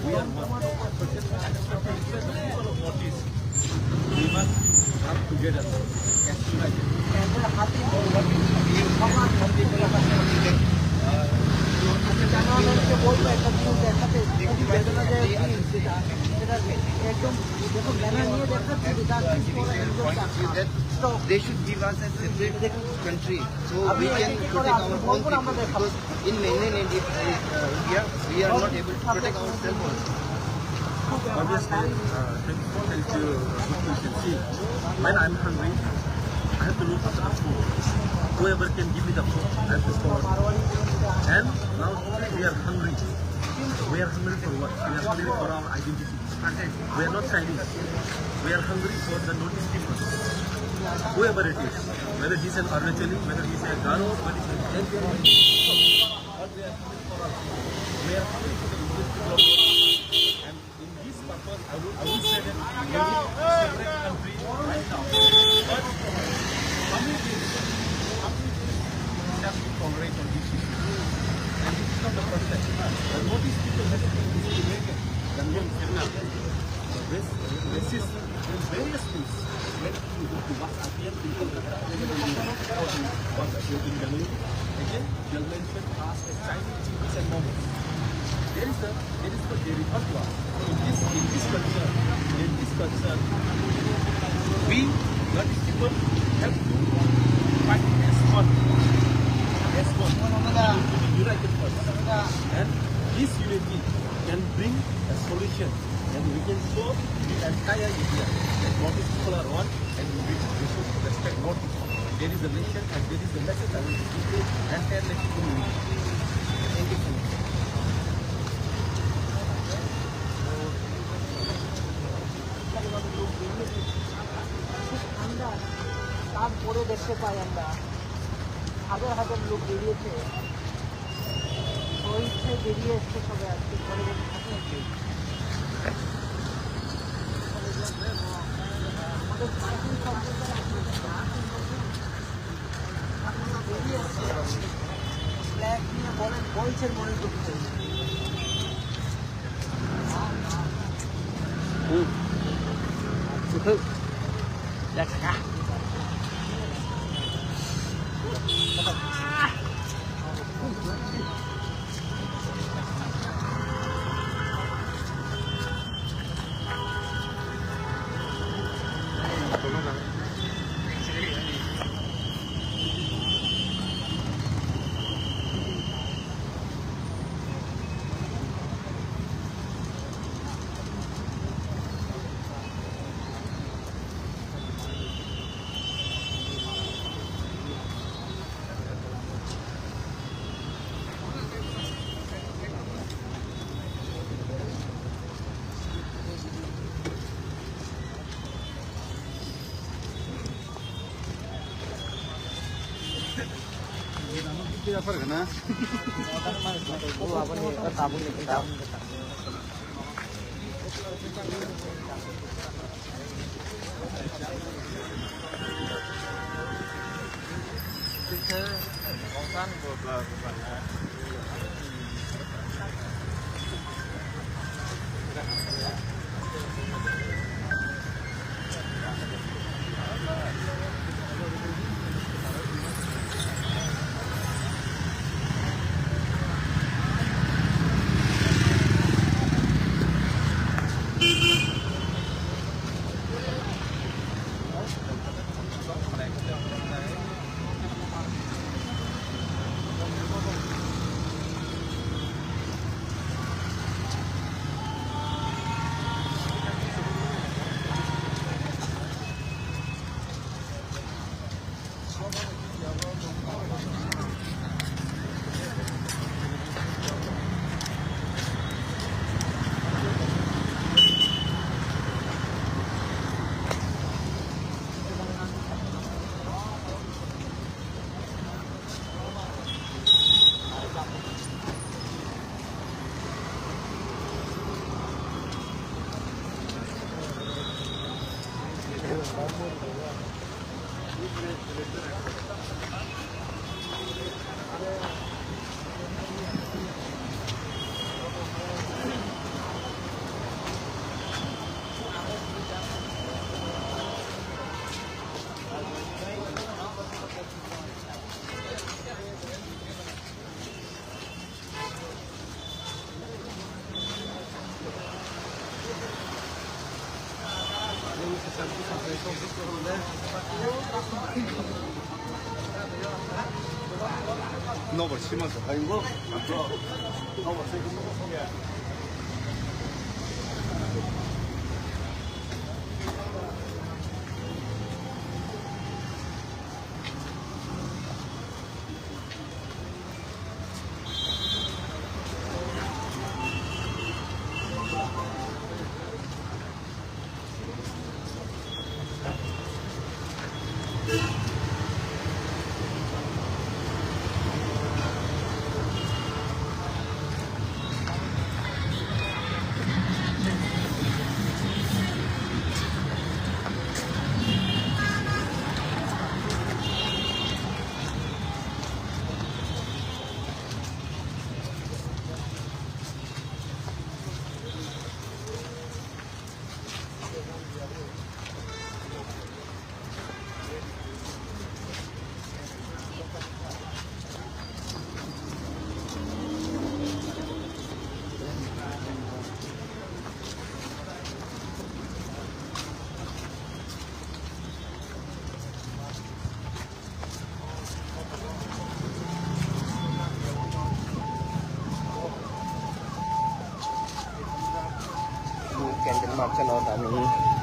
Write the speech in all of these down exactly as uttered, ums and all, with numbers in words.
We are one. People of Northeast, we must come together as united. They should give us a separate country so we can protect our own people, because in mainland India, uh, India, we are not able to protect ourselves also. Obviously, uh, thank you, thank you, uh, good question. See, when I'm hungry, I have to look after the food. Whoever can give me the food, I have to follow. And now we are hungry. We are hungry for what? We are hungry for our identity. We are not Chinese. We are hungry for the Northeast people. Whoever it is, whether he's an Arunachali, whether he's a Garo, whether he's a Jaintia, we are hungry for the Northeast people. And in this purpose, I would, I would say that we need a separate country right now. But how many days, how many days shall we tolerate on this issue? And this is not the first time. The Northeast people have been discriminated. The non-criminal race, racist in various ways. When you go to West R P M, people, again, Delhi, Chinese, Chinese and Mongols. There is a, there is a, there is a, in this, in this culture, in this culture, we, Northeast people, have to fight as one, as one. We need to be united first. And this unity can bring a solution. And we can show the entire India that Northeast people are one and we, we should respect Northeast. There is a nation and there is a message I want to give to the entire Northeast community. Thank you so much. খুব ঠান্ডা, তারপরে দেখতে পাই আমরা হাজার হাজার লোক বেরিয়েছে। স্বইচ্ছায় বেরিয়ে এসছে সবাই আজকে ঘরে বসে থাকে। আমাদের ঝাড়খণ্ড সরকার আপনারা বেরিয়ে এসছে, ফ্ল্যাগ নিয়ে বলেন, বলছেন মনে করতে। Nobar sima sa kaingo. Nobar sima. Candle marcha no dami.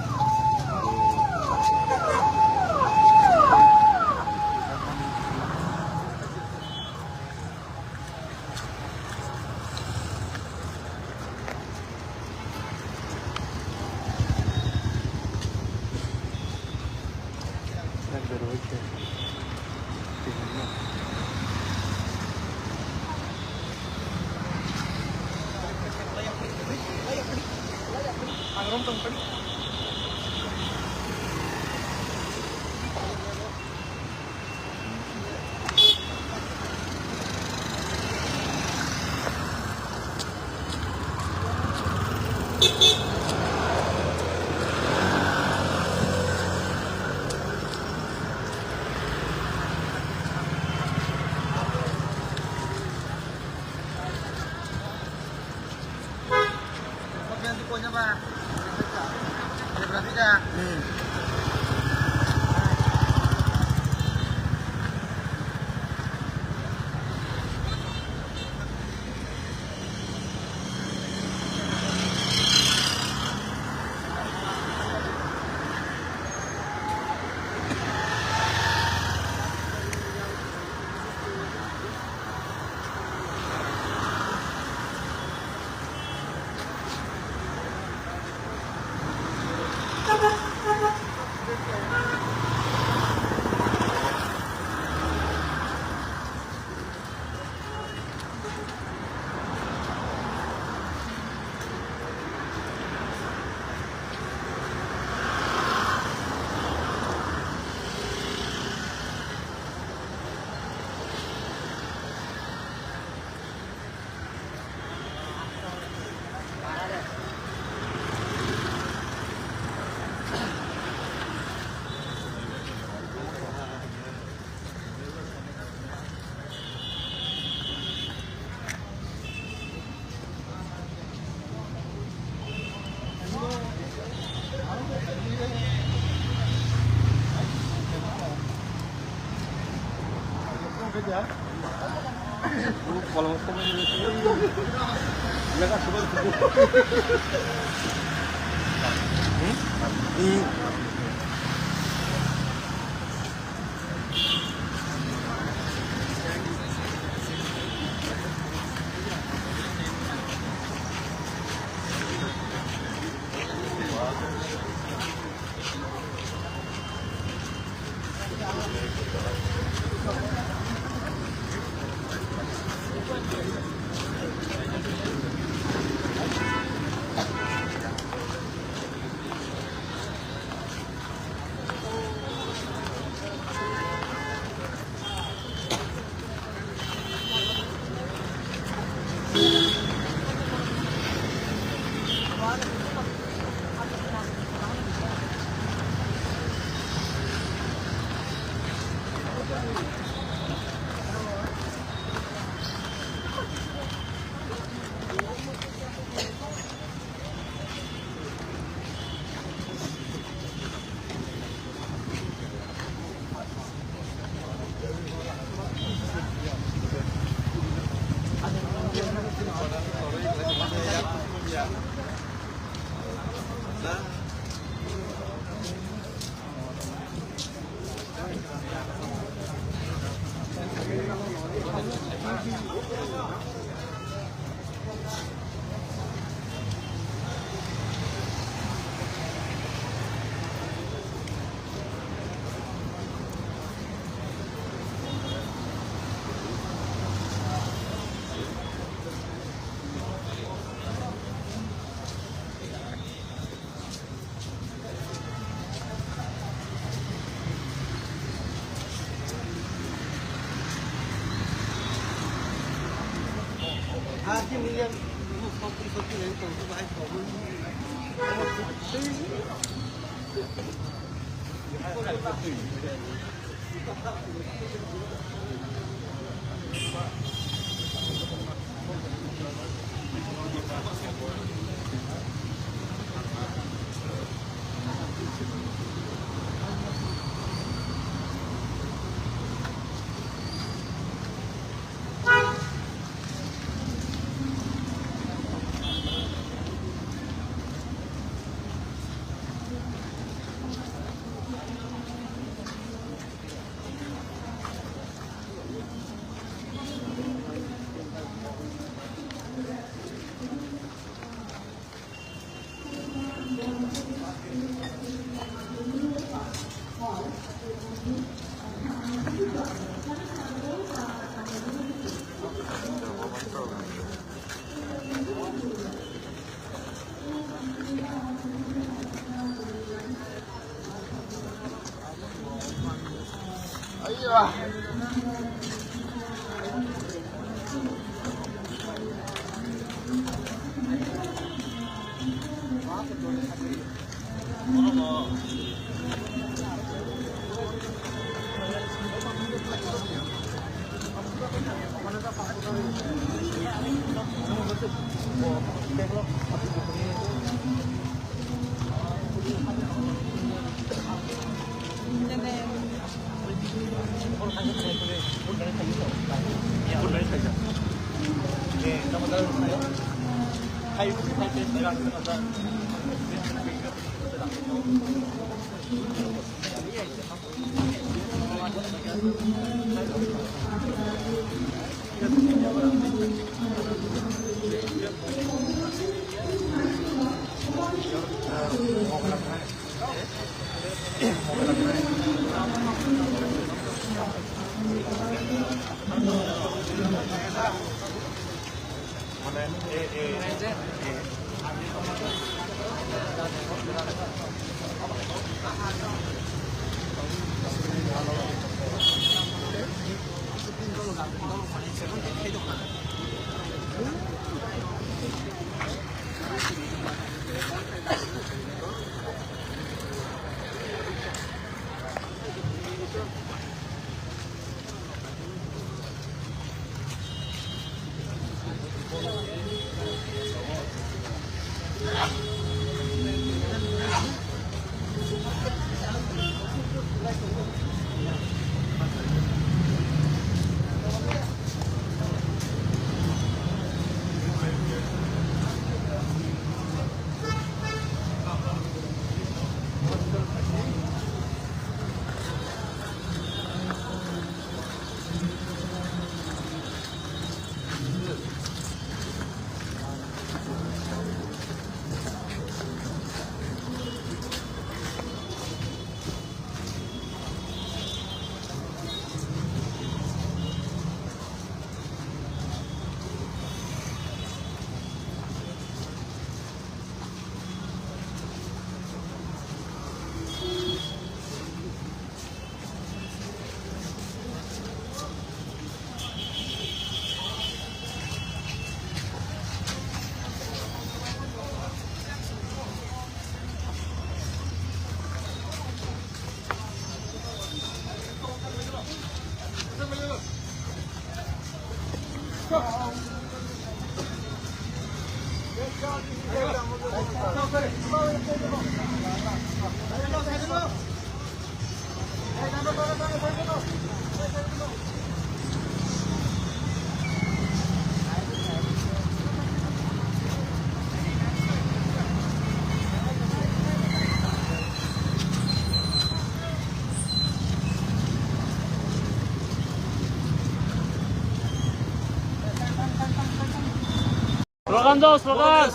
Slogan.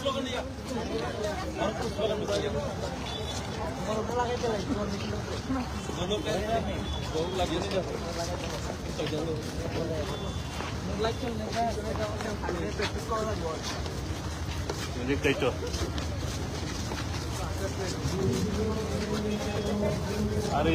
Are.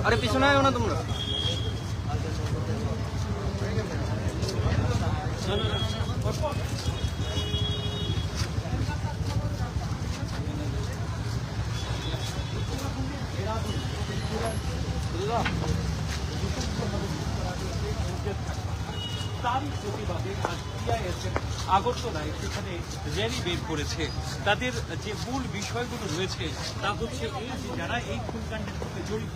আরে পিছনে আয় না তোমরা। তারই প্রতিবাদে আজ টিআইএসএফ আগরতলায় সেখানে র‍্যালি বের করেছে। তাদের যে মূল বিষয়গুলো রয়েছে তা হচ্ছে এই যে যারা এই খুনকাণ্ডের সাথে জড়িত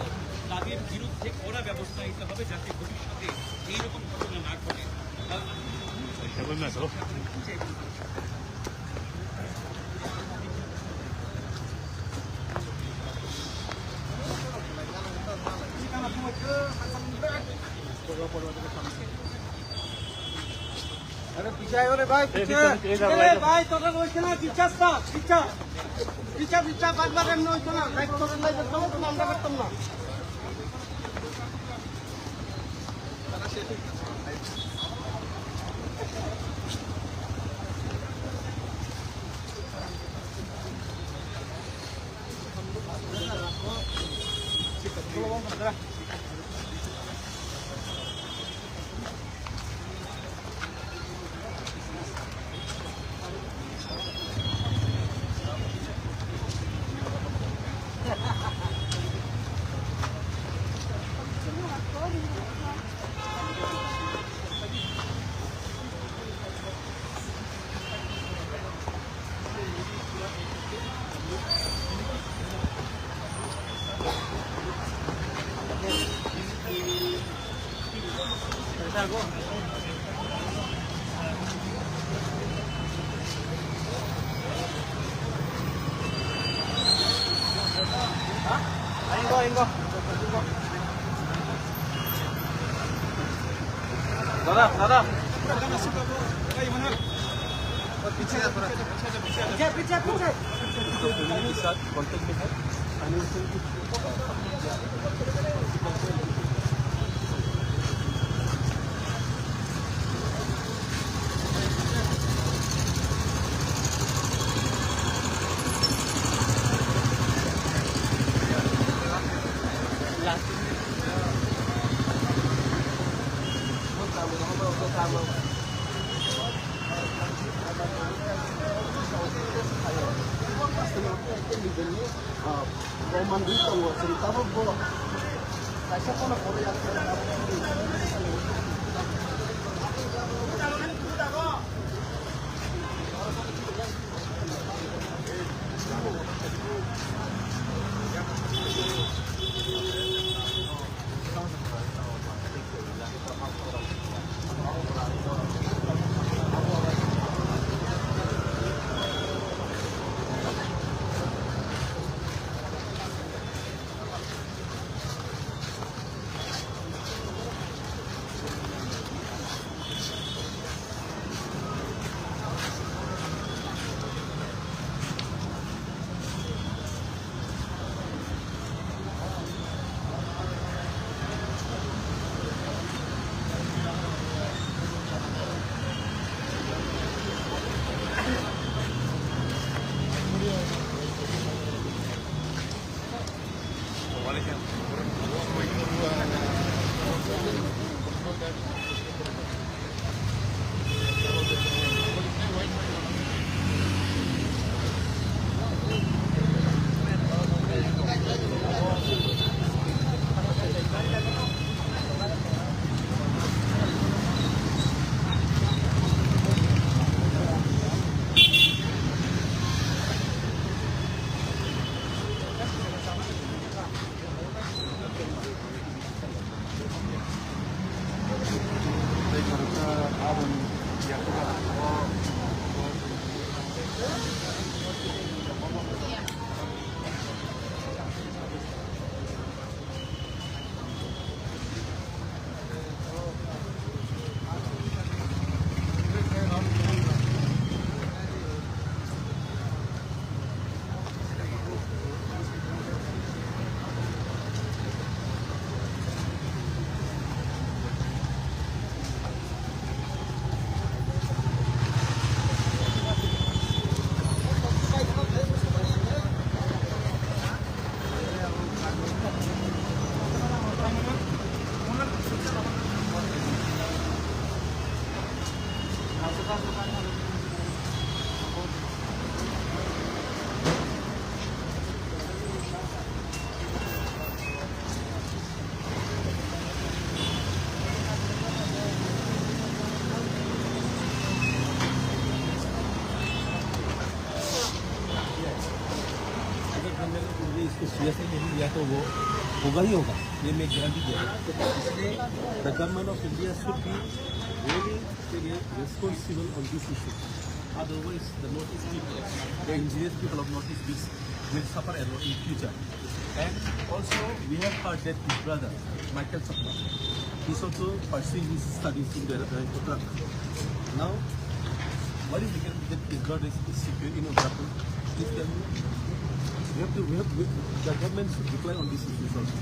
তাদের বিরুদ্ধে কড়া ব্যবস্থা নিতে হবে, যাতে ভবিষ্যতে এইরকম ঘটনা না ঘটে। আরে পিছায় ওরে ভাই, পিছে। এ ভাই, তোরা রইছে না, পিছাস না, পিছা। পিছা, পিছা, বারবার এমনি হইতো না। দেখ, তোর লাই করতাম, তো আমরা করতাম না। Ingo, ingo. দাদা, দাদা। পিছে, পিছে, পিছে। तो सीएसआई नहीं लिया तो वो होगा ही होगा, ये मैं गारंटी दे रहा हूँ। इसलिए the government of India should be really, really responsible on this issue. Otherwise, the Northeast people, the indigenous people of Northeast will, will suffer a lot in future. And also, we have heard that his brother, Michael Chakma, he's also pursuing his studies in the, uh, Uttarakhand. Now, what is the, that his brother is, is secure in Uttarakhand? Please tell me. We have to, we have, we, the government should reply on this issue also.